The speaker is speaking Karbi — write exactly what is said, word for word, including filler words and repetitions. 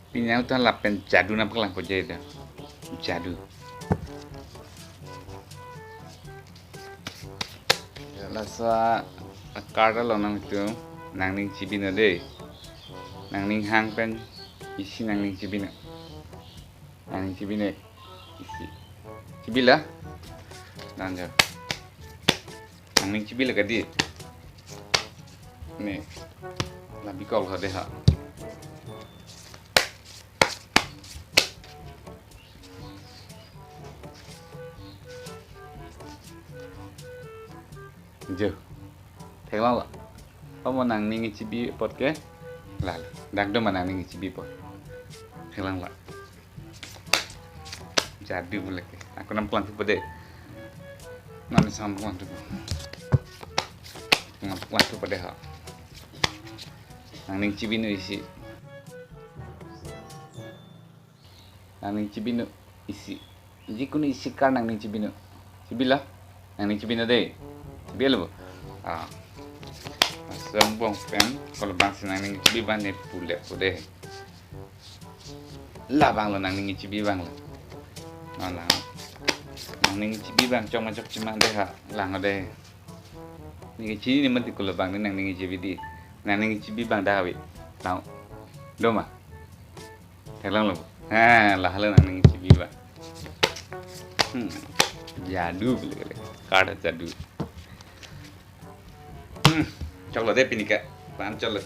Pini nangtum lapen jadu nangpaklangpo je dak. Jadu. Ya, laso a-card along nangtum nangning chibinon dei. Nangning hang pen isi nangning chibinon. Nangning chibinon isi. Chibilo? Nang jo. Nangning chibilo kadi. Ne. La bikok lo dei ha. Jo. Theklonglo. Omo nangning chibi apot ke. La, dak do ma nangning chibi apot. Theklonglo. Jadu pu lake. Ako nangpaklangthupo dei. Nang sam paklangthupo. Nangpaklangthupo dei ha. Nangning chibinon isi. Nangning chibinon isi. Jikunu isi card nangning chibinon. Chibilo? Nangning chibinon dei. Chibilo bo? Ah. Laso angbong pen kolobang si nangning chibi abang ne pulepo dei. Labanglo nangning chibi abanglo. Non lang. Nangning chibi abang chok ma chokche ma dei ha. Lang dei. Ne kechini mati kolobang ne nangning chibi dei. Nangning chibi abang dak ave. Lang. Do ma? Theklonglo. Ha, lahelo nangning chibi abang. Hmm. Jadu pu lake. Card jadu. Hmm. Choklo dei pini ke. Pan choklo.